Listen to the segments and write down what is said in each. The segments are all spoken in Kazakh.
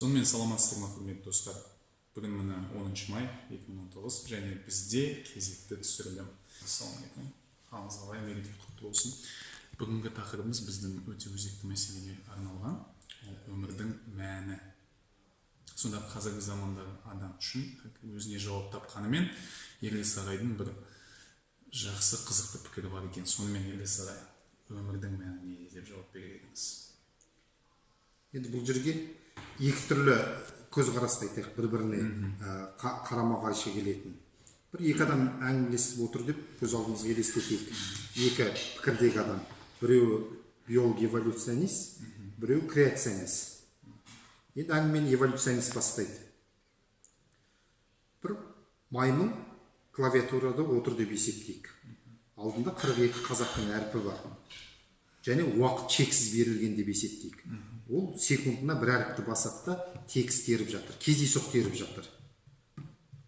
Сонымен, саламатсыздар ма, құрметті достар! Бүгін, міне, 10 май 2019 және бізде кезекті түсірілім. Ассалаумағалейкум! Қалыңыз қалай? Мереке құтты болсын! Бүгінгі тақырыбымыз біздің өте өзекті мәселеге арналған, ол өмірдің мәні. Сонда қазіргі замандағы адам үшін өзіне жауап тапқанымен, Елес ағайдың бір жақсы, қызықты пікірі бар екен. Сонымен, Елес ағай, өмірдің мәні не деп жауап берер едіңіз? Енді бұл жерге екі түрлі көзқарасты айтайық, бір біріне қарама қайшы келетін. Бір екі адам әңгімелесіп отыр деп көз алдымызға елестетейік. Екі пікірдегі адам: біреуі биолог эволюционист, біреуі креационист. Енді әңгімені эволюционист бастайды. Бір маймыл клавиатурада отыр деп есептейік. Алдында 42 қазақтың әрпі бар және уақыт шексіз берілген деп есептейік. Ол секундына бір әріпті басады да, текст теріп жатыр, кездейсоқ теріп жатыр.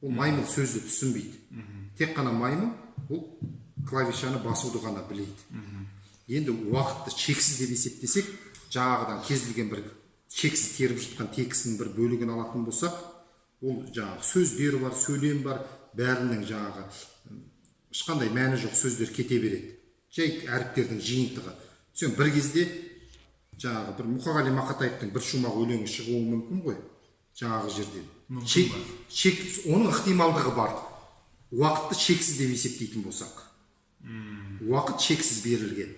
Ол маймыл сөзді түсінбейді, тек қана маймыл ол клавишаны басуды ғана біледі. Енді уақытты шексіз деп есептесек, жаңағыдан кез келген бір шексіз теріп жатқан текстінің бір бөлігін алатын болсақ, ол жаңағы сөздер бар, сөйлем бар, бәрінің жаңағы ешқандай мәні жоқ сөздер кете береді, жай әріптердің жиынтығы. Сен бір кезде жаңағы бір Мұқағали Мақатаевтың бір шумақ өлеңі шығуы мүмкін ғой жаңағы жерден. Мүмкін шек, ба? Шек, оның ықтималдығы бар. Уақытты шексіз деп есептейтін болсақ, уақыт шексіз берілген,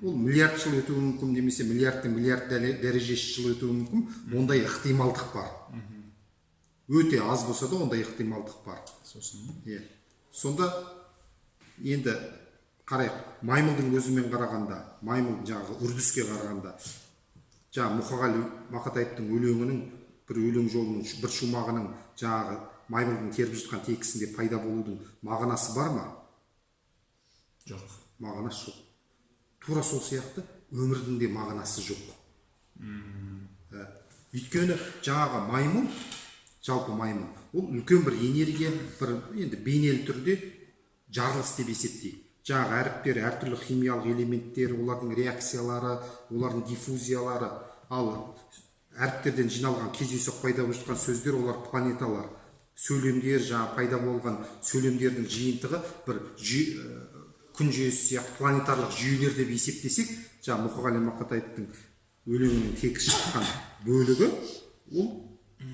ол миллиард жыл өтуі мүмкін немесе миллиардтың миллиард дәрежесі жыл өтуі мүмкін. Ондай ықтималдық бар, өте аз болса да, ондай ықтималдық бар. Сосын? Иә, сонда енді қарайық, маймылдың көзімен қарағанда, маймыл жаңағы үрдіске қарағанда, жаңағы Мұқағали Мақатаевтың өлеңінің бір өлең жолының бір шумағының жаңағы маймылдың теріп жатқан текстінде пайда болудың мағынасы бар ма? Жоқ. Мағынасы жоқ. Тура сол сияқты өмірдің де мағынасы жоқ. Өйткені жаңағы маймыл, жалпы маймыл ол үлкен бір энергия, бір енді бейнелі түрде жарылыс деп есептейік. Жаңағы әріптер, әртүрлі химиялық элементтер, олардың реакциялары, олардың диффузиялары. Ал әріптерден жиналған кездейсоқ пайда болып жатқан сөздер, олар планеталар, сөйлемдер, жаңағы пайда болған сөйлемдердің жиынтығы бір күн жүйесі сияқты планетарлық жүйелер деп есептесек, жаңағы Мұқағали Мақатаевтың өлеңінің текст шыққан бөлігі ол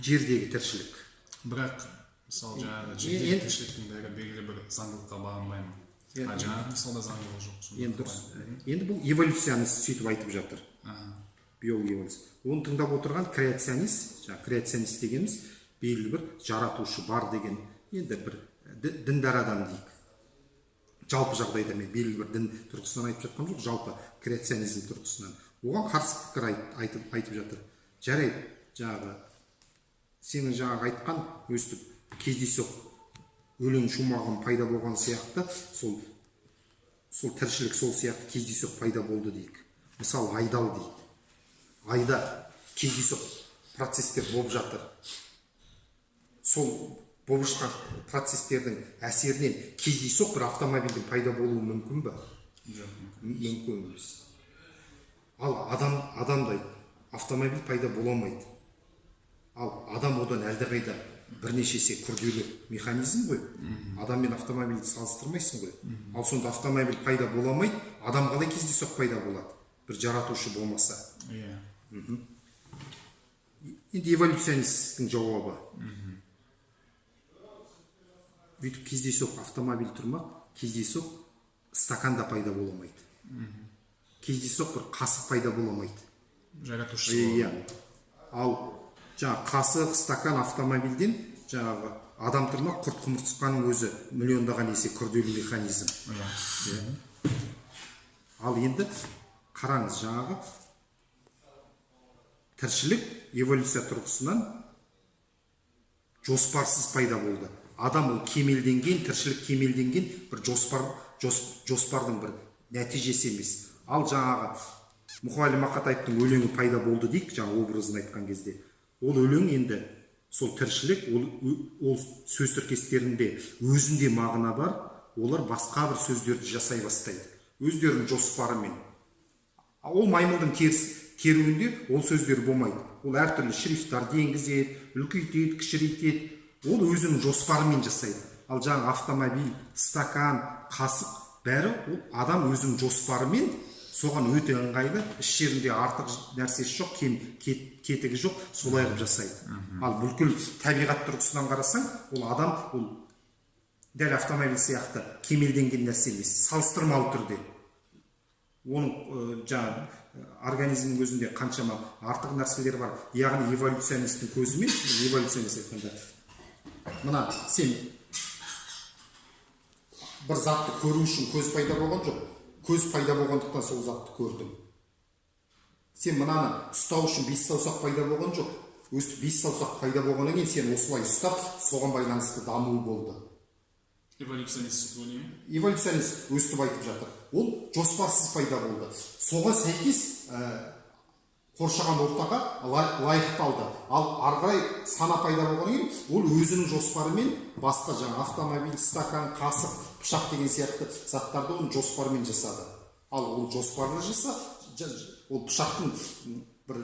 жердегі тіршілік. Бірақ, мысалы, жаңағы жердегі тіршіліктің бәрі белгілі бір заңдылыққа бағынбай ма? А жаңағы мысалда заңдылық жоқ. Сонда Енді дұрыс. Қалай? Енді бұл эволюционист сөйтіп айтып жатыр, биолог эволюция. Оны тыңдап отырған креационист, жаңағы креационист дегеніміз белгілі бір жаратушы бар деген, енді бір діндар адам дейік. Жалпы жағдайда мен белгілі бір дін тұрғысынан айтып жатқан жоқ, жалпы креационизм тұрғысынан оған қарсы пікір айтып жатыр. Жарайды, жаңағы сенің жаңағы айтқан өстіп кездейсоқ өлең шумағын пайда болған сияқты, сол тіршілік сол сияқты кездейсоқ пайда болды дейік. Мысалы, айдал дейді, айда кездейсоқ процесстер болып жатыр. Сол болып жатқан процесстердің әсерінен кездейсоқ бір автомобильдің пайда болуы мүмкін ба? Жоқ, мүмкін. Мүмкін емес. Ал адам, адамдай автомобиль пайда бола алмайды. Ал адам одан әлдеқайда бірнеше есе күрделі механизм ғой. Адам мен автомобильді салыстырмайсың ғой. Ал сонда автомобиль пайда бола алмайды, адам қалай кездейсоқ пайда болады бір жаратушы болмаса? Енді эволюционисттің жауабы: бүйтіп кездейсоқ автомобиль тұрмақ, кездейсоқ стакан да пайда бола алмайды, кездейсоқ бір қасық пайда бола алмайды. Жаратушы. Иә, ал жаңағы қасық, стакан, автомобильден жаңағы адам тұрмақ, құрт құмырсқаның өзі миллиондаған есе күрделі механизм. Ал енді қараңыз, жаңағы тіршілік эволюция тұрғысынан жоспарсыз пайда болды. Адам ол кемелденген тіршілік, кемелденген бір жоспар, жоспардың бір нәтижесі емес. Ал жаңағы Мұқағали Мақатаевтың өлеңі пайда болды дейік, жаңа образын айтқан кезде, ол өлең енді сол тіршілік, ол сөз тіркестерінде өзінде мағына бар, олар басқа бір сөздерді жасай бастайды өздерінің жоспарымен. Ол маймылдың теріс теруінде ол сөздер болмайды. Ол әртүрлі шрифттарды енгізеді, үлкейтеді, кішірейтеді. Ол өзінің жоспарымен жасайды. Ал жаңағы автомобиль, стакан, қасық, бәрі ол адам өзінің жоспарымен, соған өте ыңғайлы, іш жерінде артық нәрсесі жоқ, кем кетігі жоқ, солай қылып жасайды. Ал бүкіл табиғат тұрғысынан қарасаң, ол адам, ол дәл автомобиль сияқты кемелденген нәрсе емес. Салыстырмалы түрде оның жаңағы организмнің өзінде қаншама артық нәрселер бар. Яғни эволюционисттің көзімен, эволюционист айтқанда, мына сен бір затты көру үшін көз пайда болған жоқ, көз пайда болғандықтан сол затты көрдің. Сен мынаны ұстау үшін бес саусақ пайда болған жоқ, өстіп бес саусақ пайда болғаннан кейін сен осылай ұстап, соған байланысты даму болды. Эволюционист сөйтіп ойлай ма? Эволюционист өстіп айтып жатыр. Ол жоспарсыз пайда болды, соған сәйкес қоршаған ортаға лайықталды. Ал ары қарай сана пайда болғаннан кейін ол өзінің жоспарымен басқа жаңа автомобиль, стакан, қасық, пышақ деген сияқты заттарды оның жоспарымен жасады. Ал ол жоспарлы жаса, ол пышақтың бір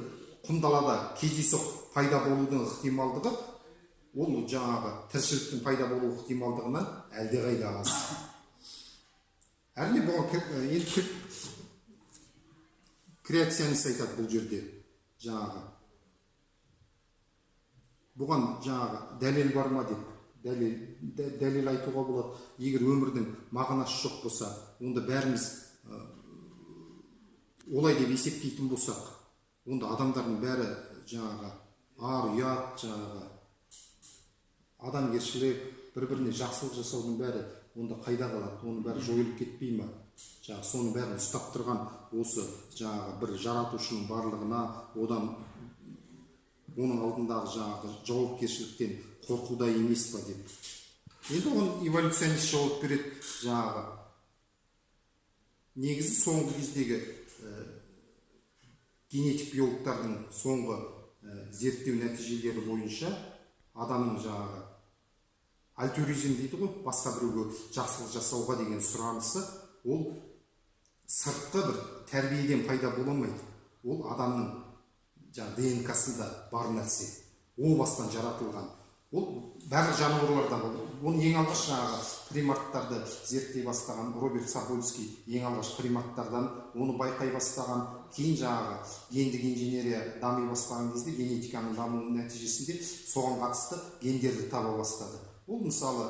құм далада кездейсоқ пайда болудың ықтималдығы ол жаңағы тіршіліктің пайда болу ықтималдығынан әлдеқайда аз. Әрине, бұған енді креационист айтады бұл жерде, жаңағы бұған жаңағы дәлел бар ма деп. Дәлел айтуға болады. Егер өмірдің мағынасы жоқ болса, онда бәріміз олай деп есептейтін болсақ, онда адамдардың бәрі жаңағы ар ұят, жаңағы адамгершілік, бір біріне жақсылық жасаудың бәрі онда қайда қалады? Оның бәрі жойылып кетпей ма? Жаңағы соның бәрін ұстап тұрған осы жаңағы бір жаратушының барлығына, одан, оның алдындағы жаңағы жауапкершіліктен қорқуда емес па деп. Енді оған эволюционист жауап береді. Жаңағы негізі соңғы кездегі генетик биологтардың соңғы зерттеу нәтижелері бойынша адамның жаңағы альтруизм дейді ғой, басқа біреуге жақсылық жасауға деген сұранысы, ол сыртқы бір тәрбиеден пайда бола алмайды. Ол адамның жаңағы ДНК-сында бар нәрсе, о бастан жаратылған. Ол барлық жануарларда бар. Оны ең алғаш жаңағы приматтарды зерттей бастаған Роберт Сапольский ең алғаш приматтардан оны байқай бастаған. Кейін жаңағы гендік инженерия дами бастаған кезде, генетиканың дамуының нәтижесінде соған қатысты гендерді таба бастады. Ол мысалы,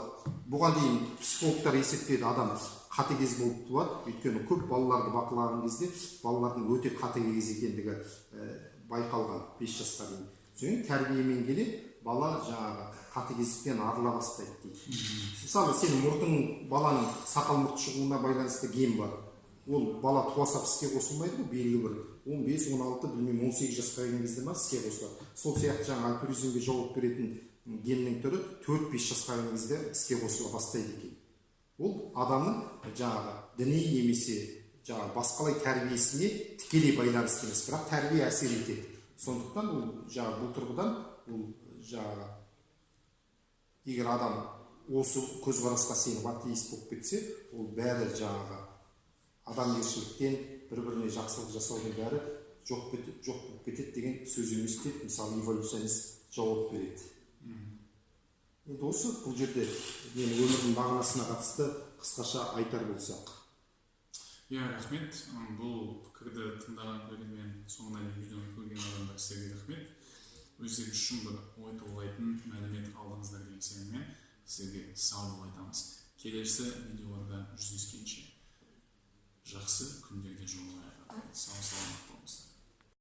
бұған дейін психологтар есептеді, адам қатыгез болып туады, өйткені көп балаларды бақылаған кезде балалардың өте қатыгез екендігі байқалған 5 жасқа дейін. Содан кейін тәрбиемен келе бала жаңағы қатыгездіктен арыла бастайды дейді. Мысалы, сен мұртың, баланың сақал мұрт шығуына байланысты ген бар. Ол бала туа сап іске қосылмайды ғой, белгілі бір 15, 16, білмеймін, 18 жасқа келген кезде ма іске қосылады. Сол сияқты жаңағы альтруизмге жауап беретін геннің түрі 4-5 жасқа келген кезде іске қосыла бастайды екен. Ол адамның жаңағы діни немесе жаңағы басқалай тәрбиесіне тікелей байланысты емес, бірақ тәрбие әсер етеді. Сондықтан ол жаңағы бұл тұрғыдан ол жаңағы егер адам осы көзқарасқа сеніп, атеист болып кетсе, ол бәрі жаңағы адамгершіліктен, бір біріне жақсылық жасаудың бәрі жоқ болып кетеді деген сөз емес деп, мысалы, эволюционист жауап береді. Енді осы бұл жерде мен өмірдің мағынасына қатысты қысқаша айтар болсақ. Иә, рахмет. Бұл пікірді тыңдаған көрермен, соңына дейін видеоны көрген адамдар, сіздерге рахмет. Өздеріңіз үшін бір ой толғайтын мәлімет алдыңыздар деген сеніммен сіздерге сау бол айтамыз. Келесі видеоларда жүздескенше, жақсы күндерде жолығайық. Сау саламат болыңыздар.